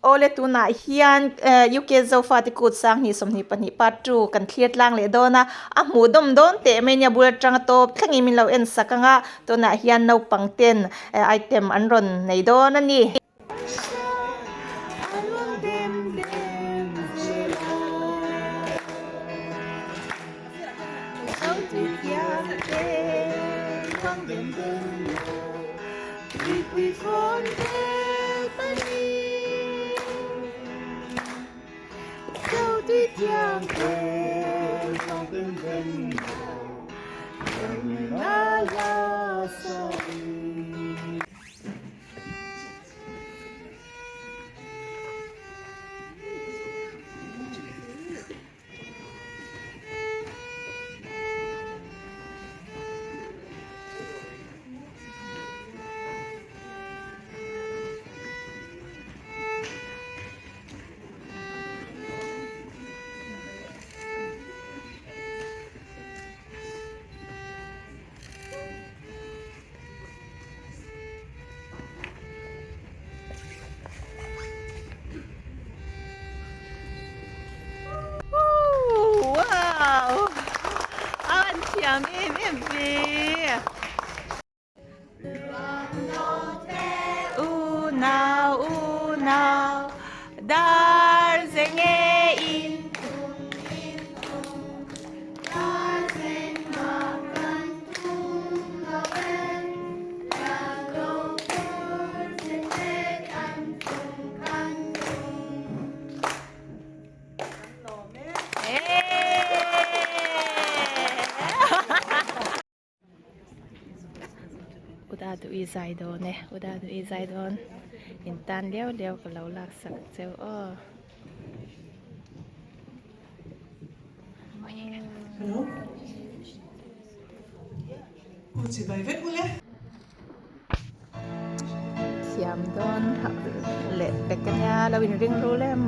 Awle tunah hian UK Zofa te kut sang hnih 22 part 2 kan thlir tlang leh dawn a, a hmuh dawm dawn teh mai nia bul atanga tawp thlengin min lo en sak ang a, tunah hian naupang ten item an rawn nei dawn a ni. Wow! A van thiam em em ve! Unau unau dar ze nge in Uda duh i zai dawn e uda duh i zai dawn in tan liau liau ka lo lak sak cheu aw. Hello. Aw chibai vek ule. Thiam dawn leh pek ania lo in ring ru lem.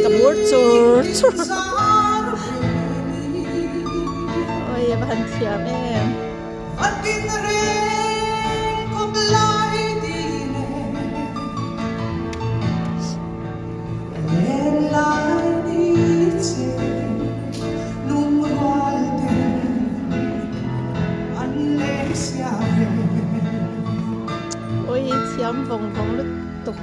Ka mur chur chur oi a va han thiam em. Oi thiam vawng vawng lutuk.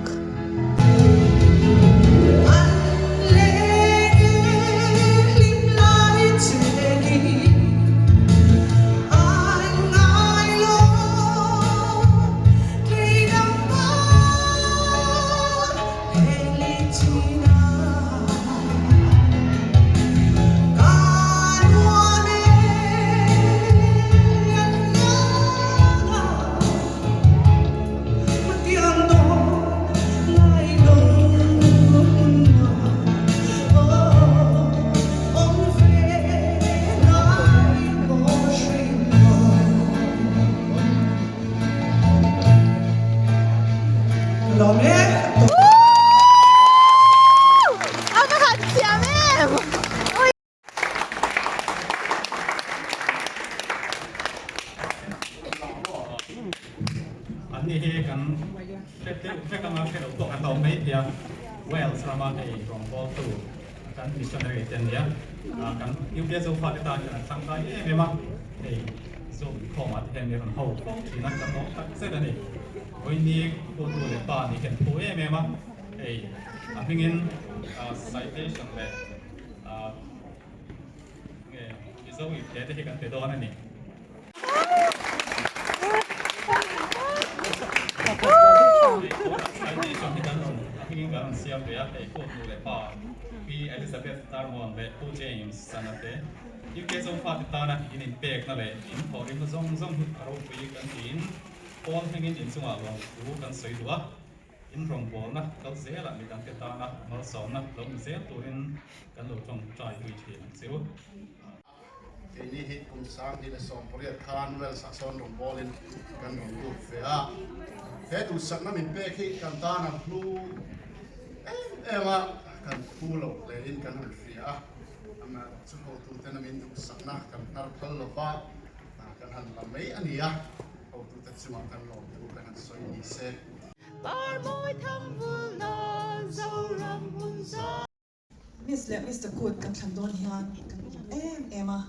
A va han thiam em! An ni hi kan hre deuh vek anga hre lo pawh kan lo mai thei a, Wales rama hei rawngbawltu kan missionary te an ni a, kan UK Zofate tan hian an tangkai em em a, hei Zoom inkhawmah te hian mi rawn ho fo thin a, kan lawm tak zet a ni. Vawiini Putu leh Pa nih hian phu em em a, hei a hmingin citation leh nge Mizo ipte te hi kan pe dawn a ni. Citation hi kan rawn a hmingin kan rawn siam ve a, hei Putu leh Pa Pi Elizabeth Tarmuan leh Pu James Sana te UK Zofate tana in inpekna leh in thawhrimna zawng zawng hi a ropui kan tiin Paul hmingin inchungah lawmthu kan sawi duh a, in rawngbawlna kal zelah midangte tana malsawmna lo ni zel turin kan lo tawngtai pui thin ang che u. Keini hi kum 2018 khan Wales ah sawn rawngbawlin kan rawn lut ve a. He duhsakna min pek hi kan tan a hlu em em a, kan phu lo hlein kan han hria a, amaherawhchu hotuten a min duhsakna kan hnar phal lo va, kan han la mai a ni a, hotute chungah kan lawmthu kan han sawi ni se. Miss leh Mister Kut kan thlan dawn hian kan awm em em a,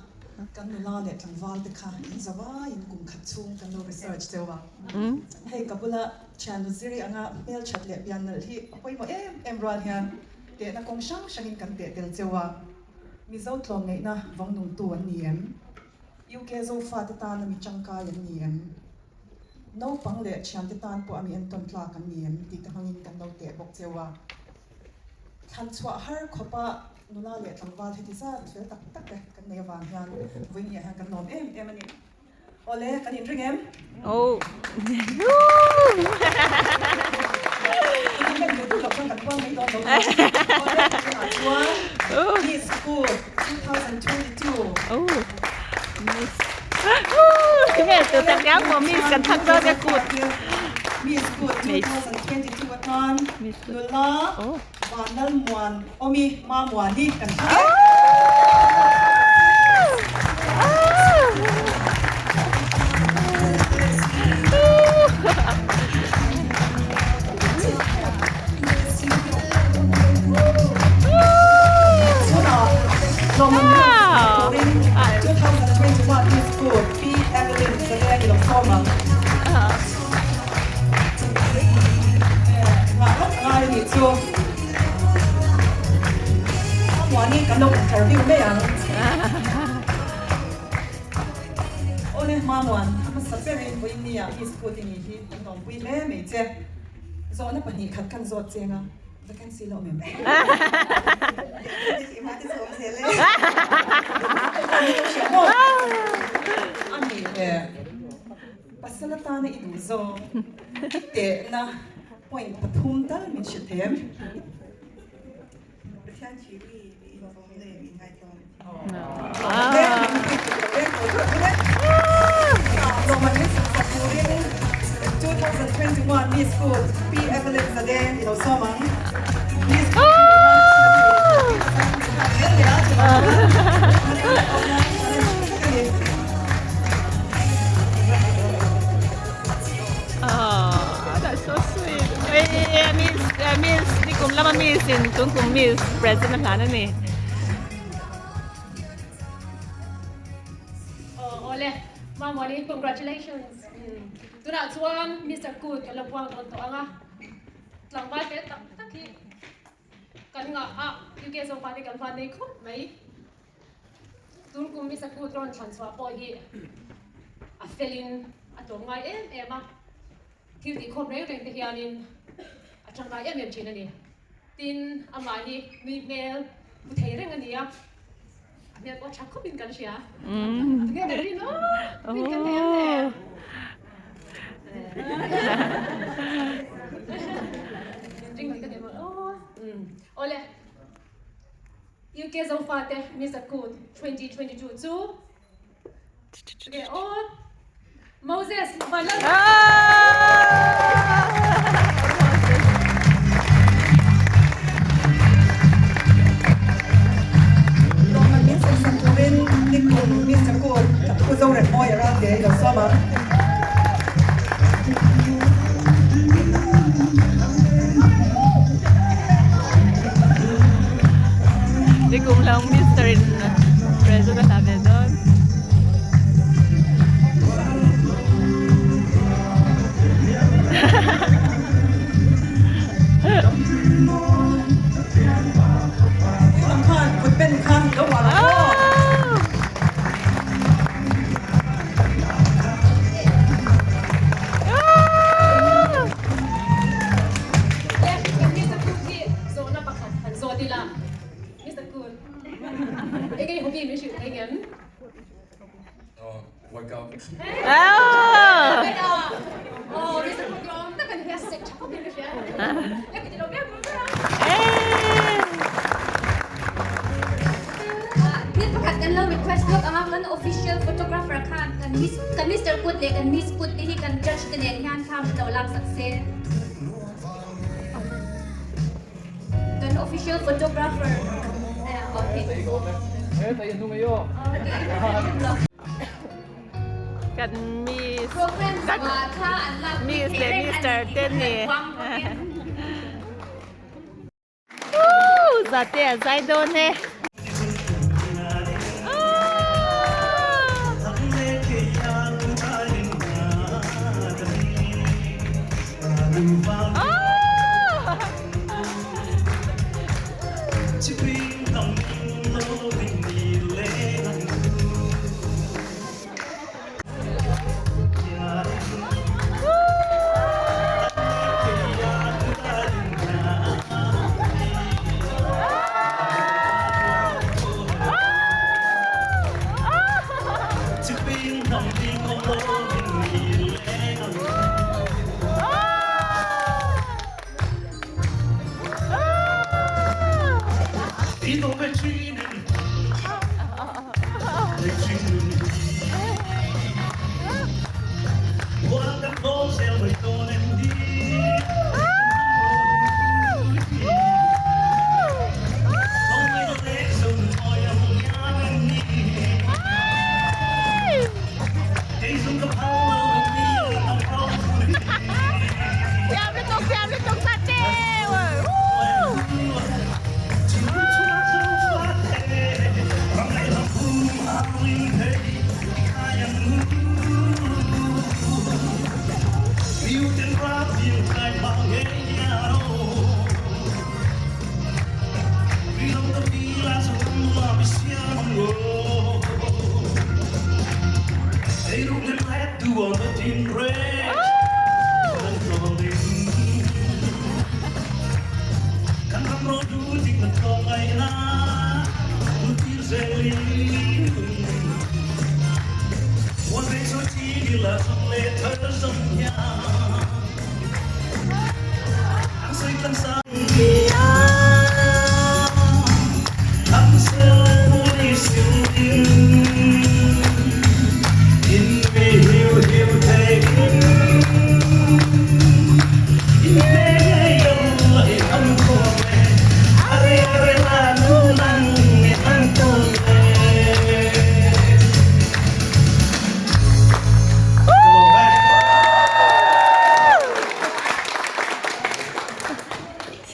kan nula leh tlangval te kha in zavaiin kum khat chhung kan lo research deuh a. Hei ka bula thiannu ziri anga hmelthat leh pian nalh hi a pawimawh em em rual hian tehna kawng hrang hrangin kan teh tel cheu a. Mizo tlawmngaihna vawng nungtu an ni em? UK Zofate tana mi tangkai an ni em? Naupang leh thiante tan pawh a mi entawn tlak an ni em tih te hmangin kan lo teh bawk cheu a. Thlan chhuah har khawpa nula leh tlangval heti zat fel tak tak te kan nei avang hian vawiin hian kan lawm em em a ni. Awle, kan inring em? Oh. In ring duh duh loh chuan kan puang mai dawn lo a. Awle, tunah chuan Miss School 2022. Oh. Miss. Nge tu tak yang mo Miss kan thak dawn e kut. Miss School 2022 atan nula Vanlalmuan Awmi Mamuani kan thak e. Chutah Lawmman turin 2021 Miss School Pi Evelyn Zaleng i lo sawm ang. Ngah rawk ngai a nih chu. Amuani kan lo interview mai ang. Awle Mamuan, a hmasa berin vawiin Miss School i nih hi kan lawmpui hle mai che. Zawhna pahnih khat kan zawt cheng a, vacancy la awm em? A nih le, pasal atana i duh zawk i tehna point pathum tal min hrilh thei em? Pathian thih mi mi invawm leh min ngaihtlawm. Oh, that's so sweet. Eh, miss, miss, nikum lama miss in tun kum miss present a hlan a ni. Aw awle, Mamawni congratulations. Tunah chuan Mister Kut kan lo puang dawn tawh ang a, tlangval fel tak tak hi kan ngah a, UK Zofa te kan van nei khawp mai. Tun kum Mister Kut rawn thlan chhuah pawh hi a felin a tlawm ngai em em a, thil tih khawm reng reng te hianin a tangkai em em thin a ni. Tin, amah hi nui hmel pu thei reng a ni a, a hmel pawh tha khawpin kan hria. Tunge kan rin aw, rin kan nei ang le. Ring kan nei maw aw. Awle, UK Zofate Mister Kut 2022 chu Tunge aw, Moses Vanlal. Lawmman min sawmsam turin nikum Mister Kut Pu Zorenmawi a ral te i lo sawm ang. Nikum lang Mister in present a hla ve dawn. Khan kut pen khan lo uar ang aw. Mister Kut hi zawhna pakhat han zawt ila. Mister Kut, eng nge hobby min hrilh thei ngem? Work out. Oh, Mister Kut lawm tak a ni hi a sek tha khawpin ka hria. Ka ti lo viau tur ber a. Thil pakhat kan lo request lawk anga kan official photographer khan kan Miss kan Mister Kut leh kan Miss Kut te hi kan judge Judge te nen hian thla min lo laksak se. Kan official photographer okay. Kan miss kan miss leh mister te ni. Woo! Zate a zai dawn e.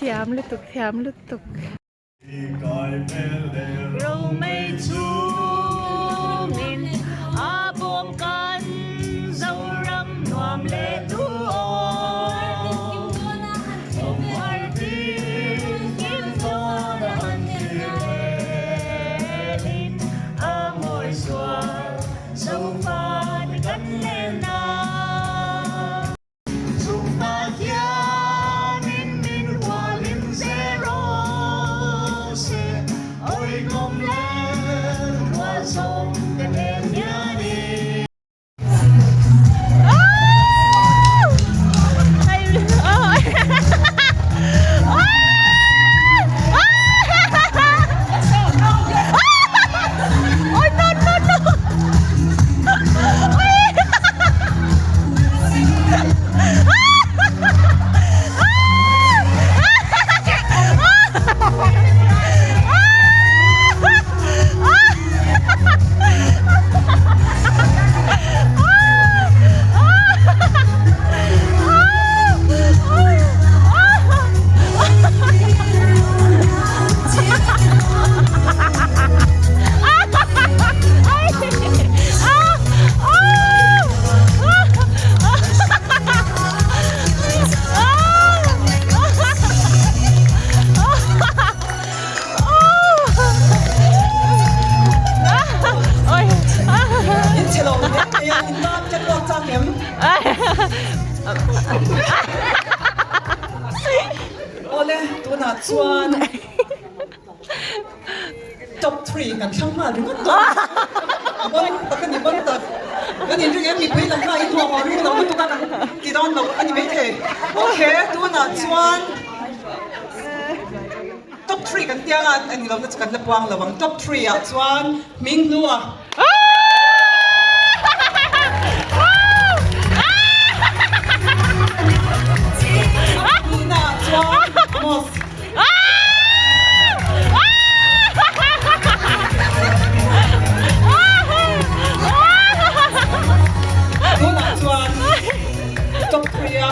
Thiam lutuk thiam lutuk. Romei chungin a bawm kan Zoram nuam leh duhawm. Awmhar tin kim dawn a han thlir velin a mawi zual Zofate kan lenna. Chungpa hianin min hualim zel rawh se, awihawm leh rualzawm te hmel hianin. In chhe lo hle mai a, in tan ka ruak chak em? Awle, tunah chuan Top 3 kan thlang nghal ringawt tawh a bon tak a ni bon tak kan inring em mipui lam kha in haw haw ring lo lutuk a kan ti dawn lo a ni maithei okay tunah chuan top 3 kan tia nga a ni lo na chu kan la puang lo ang top 3 ah chuan hming hlua. nia.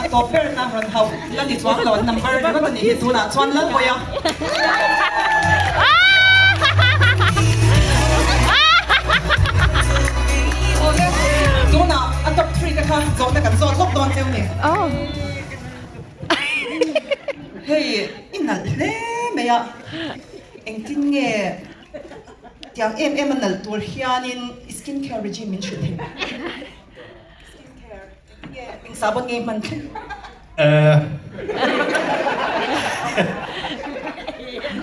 A tawp ber na rawn hauh la ni chuang lo an number ringawt a nih hi tunah chuan Lalbawi a. Awle, tunah a top 3 te kha zawhna kan zawt lawk dawn cheu ni. Hei i nalh hle mai a, engtin nge tiang em em a nalh tur hianin i skin care regime min hrilh thei? Skin care, engtin nge eng sabon nge i hman thleng?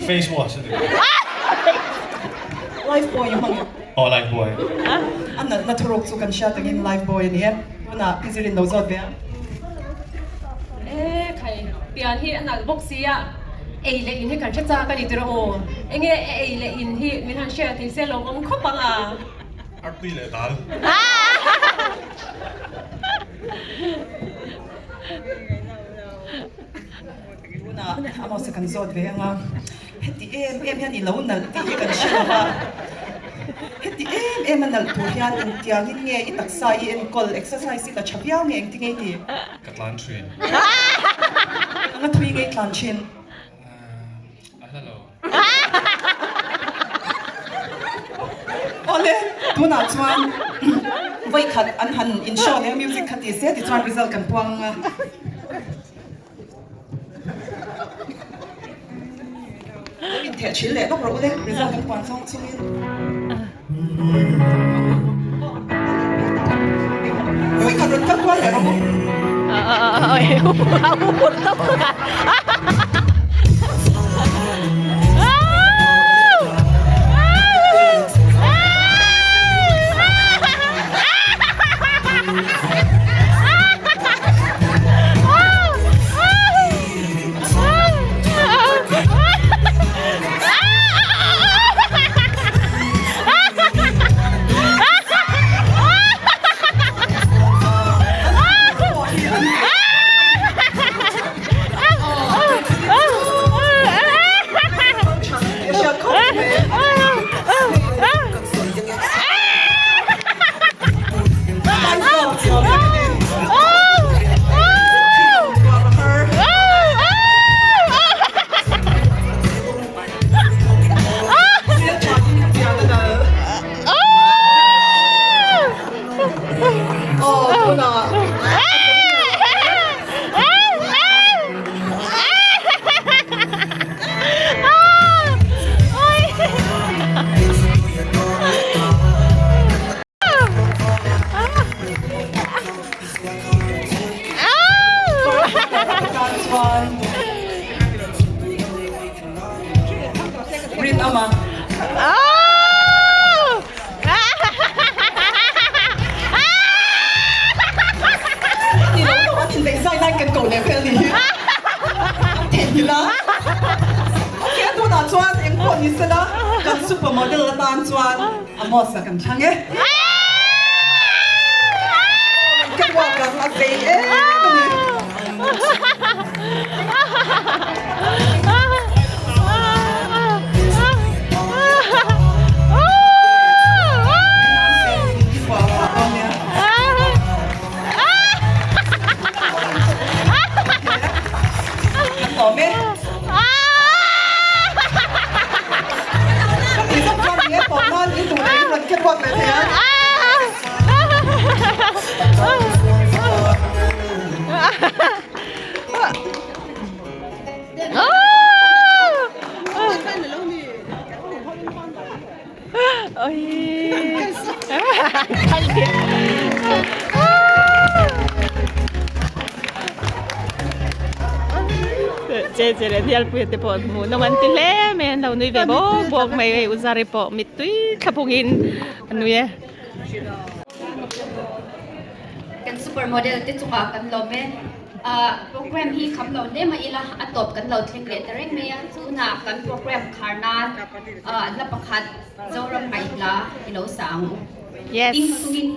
Face wash a ni. Life boy i hmang em? Aw life boy. A nalhna thuruk chu kan hriat angin life boy a ni e. Tunah pi zirin lo zawt ve a. E khai, pian hi a nalh bawk sia, ei leh in hi kan hre chak a ni tirh aw. Enge ei leh in hi min han hriat thei se lo awm khawp ang a. Artui leh dal. Tunah Amos-a kan zawt ve ang a, heti em em hian i lo nalh tih hi kan hre lo va, heti em em a nalh tur hian engtiangin nge i taksa i enkawl, exercise i la tha viau nge engti nge i ti? Ka tlan thin. Eng a thui nge i tlan thin? A hla lo. Awle, tunah chuan vawikhat an han in show leh music kha ti se tichuan result kan puang ang a. Lo intheh thil leh lawk rawh u le, result kan puan chhawng chungin. Vawikhat rawn kal kual leh rawh u. Rin ama. Ni lo lo an inbeih zai lai kan ko leh vel ni hi. An theihnghilh a. Ok, a tunah chuan eng pawh ni sela kan supermodel atan chuan Amos-a kan thlang e. Ka ruak ang a zei em a ni. Che che leh Hnialpuia te pawh hmuh nawm an ti hle mai an lo nui ve bawk bawk mai hei Uzari pawh mittui thla phungin a nui e. Kan super model te chungah kan lawm e. Program hi kham lo hle mai ila a tawp kan lo thleng leh ta reng mai a, tunah kan program khar nan la pakhat Zoram ngaihla i lo sa ang u. Ding chungin.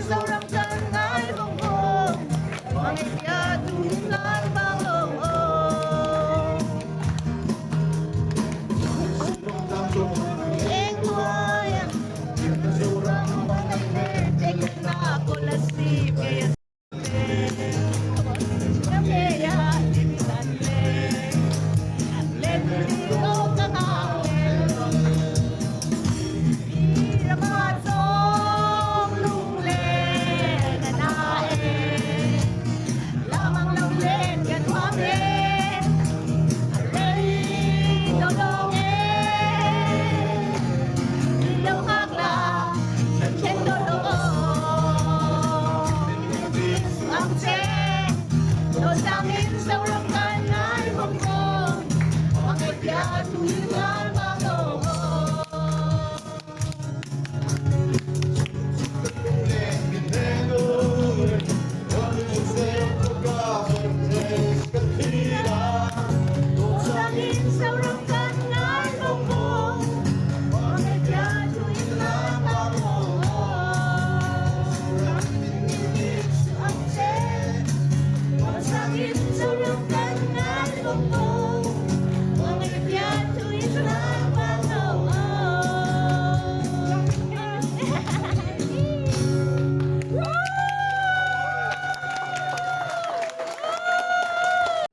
Zoram kan ngai vawng vawng Hmangaihpia duhin lai vang lawng aw Eng hnuaia Zoram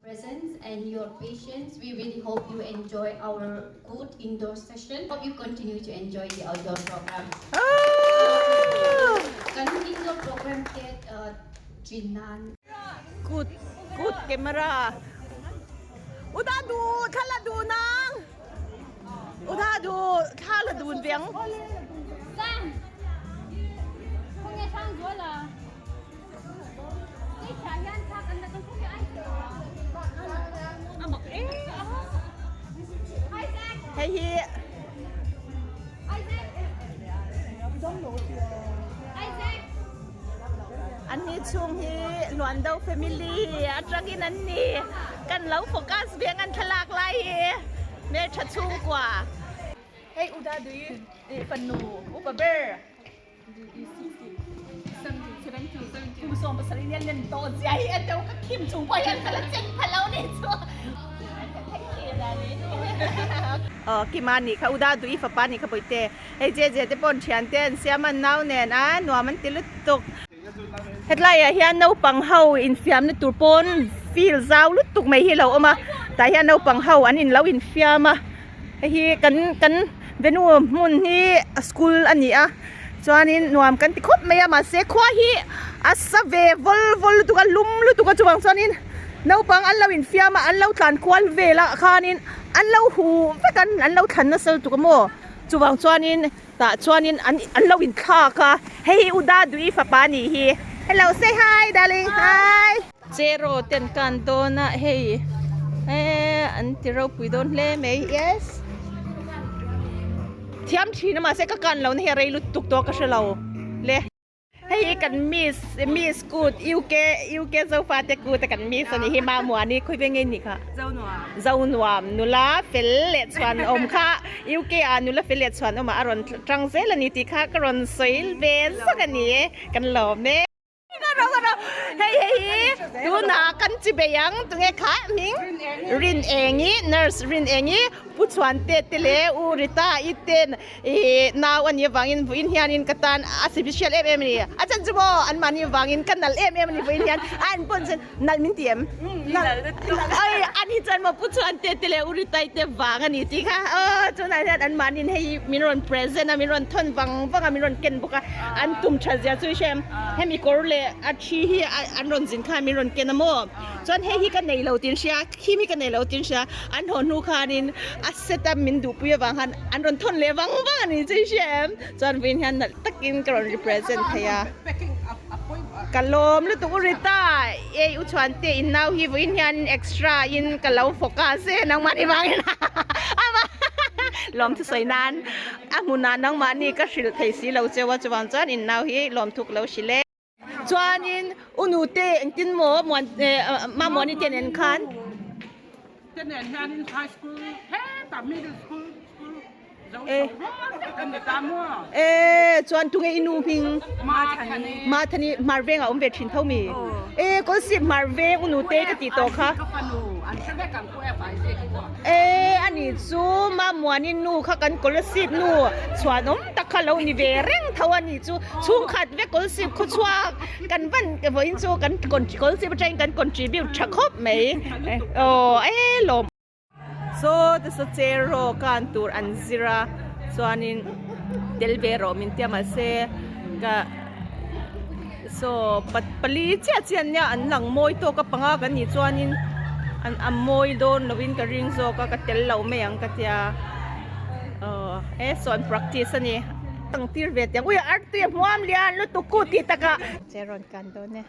Presence and your patience. We really hope you enjoy our good indoor session. Hope you continue to enjoy the outdoor program. Kan indoor program te chin nan. Good good camera. Uda du thla du nang. Uda du thla la dun veng. Sam. Khawnge hrang zual a. Hei hi an ni chhung hi Luando family atangin an ni kan lo focus veng an thlalak lai hi hmeltha chhungkua. Hei Uda Dui fanu upa ber. Kum 70 hian len tawh zia hi a deuh ka khim chung pawh hian ka la chen pha lo ni chu. Aw Kima nih kha Uda duh i fapa nih kha bawihte hei je je te pawh thian te an siam a nau nen a nuam an ti lutuk. Hetlai ah hian naupang ho infiamna tur pawn field zau lutuk mai hi a lo awm a tah hian naupang ho an in lo infiam a. Hei hi kan kan venue hmun hi school a ni a chuanin nuam kan ti khawp mai a mahse khua hi a sa ve vawl vawl lutuk a lum lutuk a chuvang chuanin naupang an lo infiam a an lo tlan kual vel ah khanin an lo hu vek a an lo thlan nasa lutuk a maw chuvang chuanin tah chuanin an an lo inthlak a hei hi u Daduhi fapa a nih hi hello say hi darling hi. Cheraw ten kan dawn a hei eee an ti ropui dawn hle mai yes thiam thin a mahse ka kan lohna hi a rei lutuk tawh ka hre lo le hei hi kan miss miss kut UK UK zofa te kut a kan miss a nih hi Mamuani khawi veng nge ni kha Zonuam nula fel leh chhuan awm kha UK ah nula fel leh chhuan awm ah a rawn tang zel a ni tih kha ka rawn sawi ve zawk a ni e kan lawm e. Hei hei hi tunah kan chi bei ang tunge kha hming Rin Engi nurse Rin Engi Pu Chhuan te te leh U Rita i ten ih nau a nih avangin vawiin hianin ka tan a special em em a ni a chan chu maw anmahni avangin ka nalh em em a ni vawiin hian a an pawn chuan nalh min ti em nalh ai ani chuan maw Pu Chhuan te te leh U Rita i te vang a ni tih kha aw tunah hian anmahniin hei min rawn present a min rawn thawn vang vang a min rawn ken bawk a. An tum that zia chu i hre em? Hemi kawr leh a thi hi an rawn zin khan min rawn ken a maw? Chuan hei hi ka nei lo tin hria, khim hi ka nei lo tin hria, an haw hnu khanin a set a min duhpui avang khan an rawn thawn leh vang vang a ni chu i hre em? Chuan vawiin hian nalh takin ka rawn represent thei a. Ka lawm lutuk u Rita, ei u Chhuante in nau hi vawiin hian extra in ka lo focus e nangmahni vangin lawm thusawi nan. A hmunah nangmahni ka hrilh thei si lo cheu a, chuvang chuan in nau hi lawmthuk lo hrilh e. Chuanin u nute engtin maw muan Mamuani te nen khan? Te nen hianin high school hetah middle school school. E E chuan tunge i nu hming? Mathani Hmar veng a awm ve thin tho mi? E Kawlsip Hmar veng u nute ka tih tawh kha. E ani chu Mamuani nu kha kan Kawlsip nu chhuanawm tak kha lo ni ve reng tho a ni chu. Chhungkhat vek Kawlsip khawchhuak kan van vawiin chu kan Kawlsip atangin kan contribute tha khawp mai. Aw e lawm. Saw te saw chair rawh kan tur an zir a chuanin tel ve rawh min tia mahse ka saw pali chiah chiah an nia an lang mawi tawk a panga kan nih chuanin an a mawi dawn lovin ka ring zawk a ka tel lo mai ang ka tia aw he saw an practice a ni ang tir ve teh ang ui artui a hmuam lian lutuk ku tih takah chair rawn kan dawn e.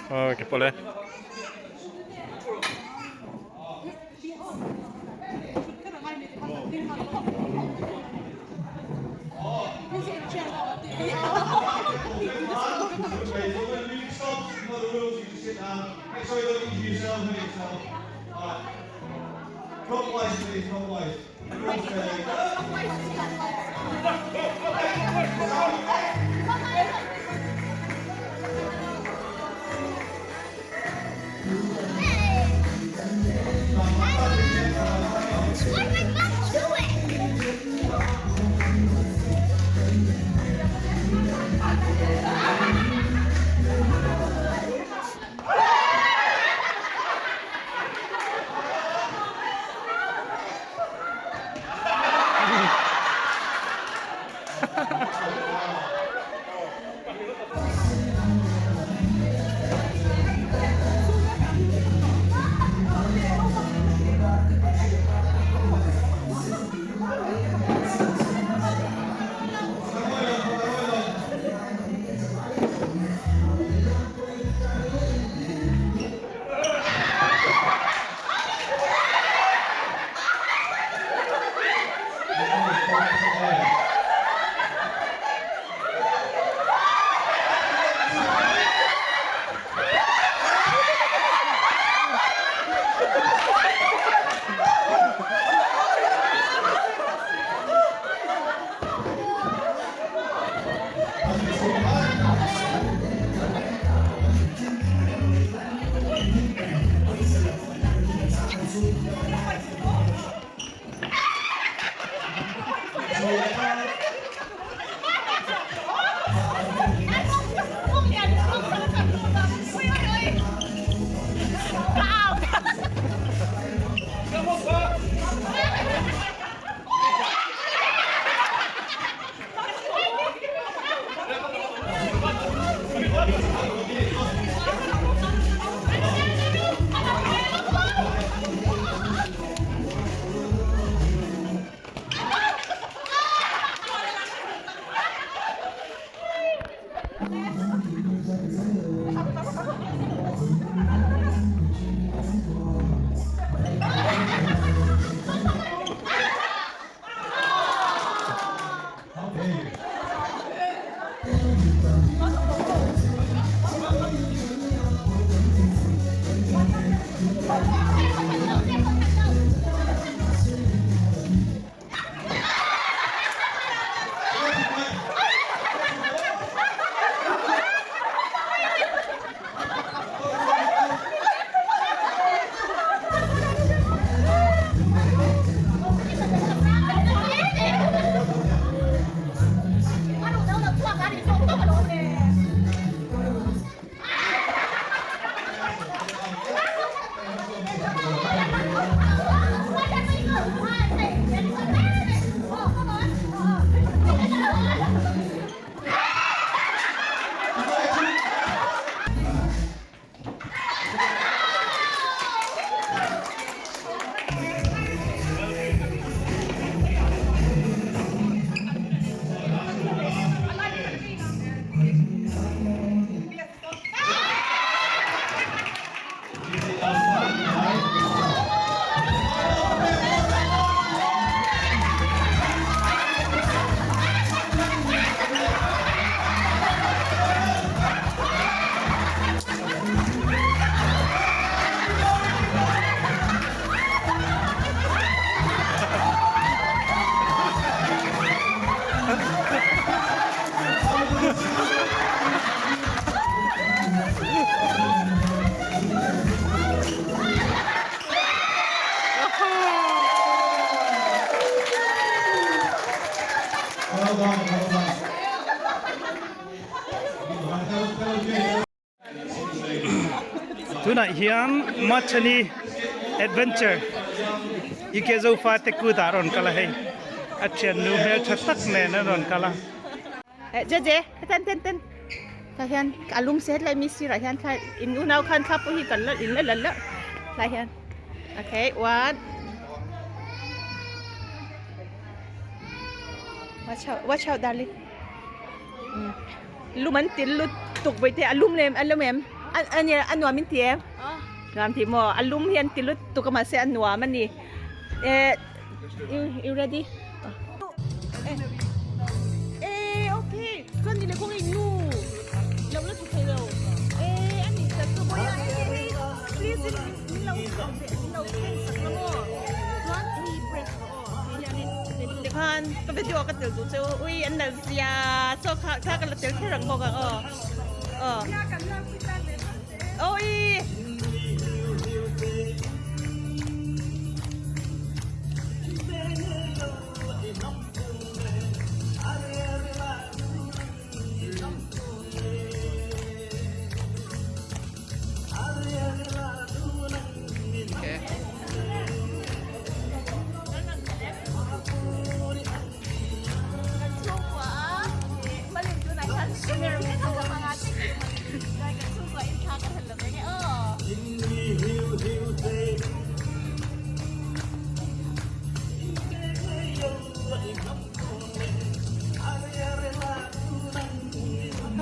Okay, pole. Tunah hian Machani Adventure UK Zofa te kut ah a rawn kal a hei a thiannu hmeltha tak nen a rawn kal a. Jeje ten ten ten tah hian a lum si hetlai mi sirah hian thla in unau khan thla pawh hi kan la in la la la tlai hian okay one watch out watch out darling lum an til lutuk vawi te a lum lem a lum em a nia a nuam in ti em nuam tih maw a lum hi an ti lutuk a mahse a nuam a ni eh you you ready eh okay chuan ni leh kawng in nu lo la thu thei lo eh a ni tak chu vawi a please in min lo min lo thleng sak la maw chuan tea break Tikhan ka video ka tel duh chu ui an nalh zia chaw kha kha ka la tel kher ang bawk ang aw aw ui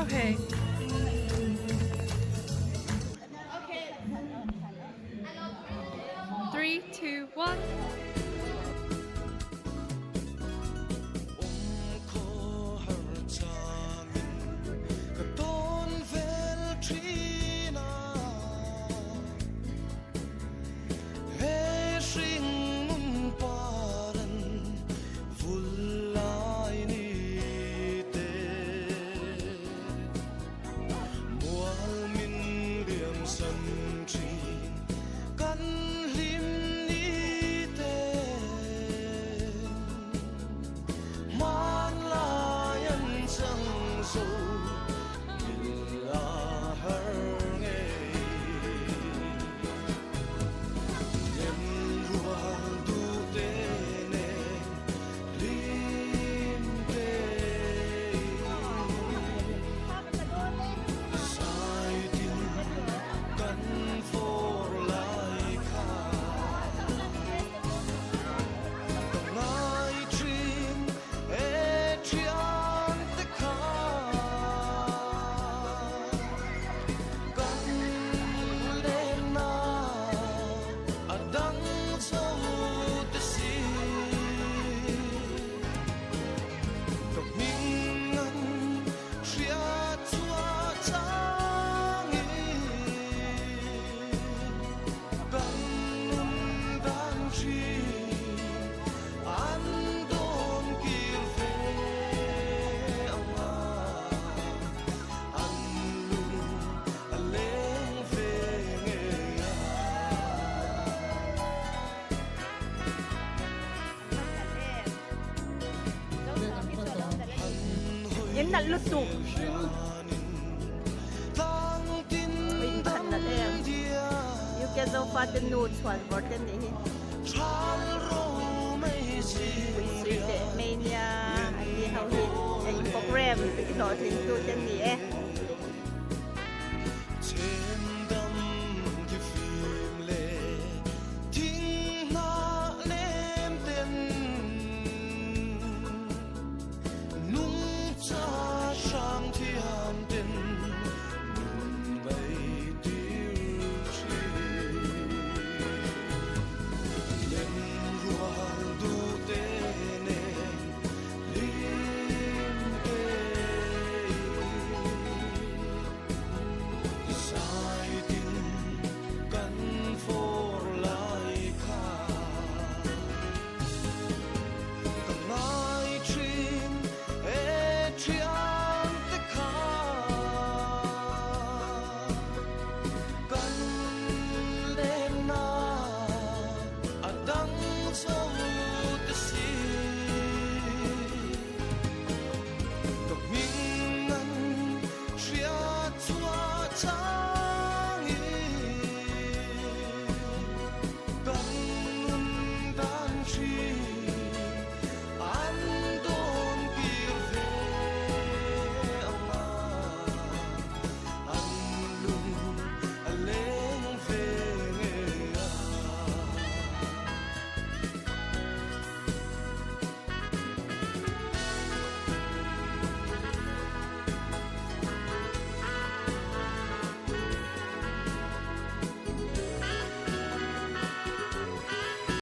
Okay. 3, 2, 1. In nalh lutuk in va han nalh em UK Zofa te nu chhuan vawr te nih hi pui sui teh mai nia an ni ho hi eng program hlawhtling tu te ni e.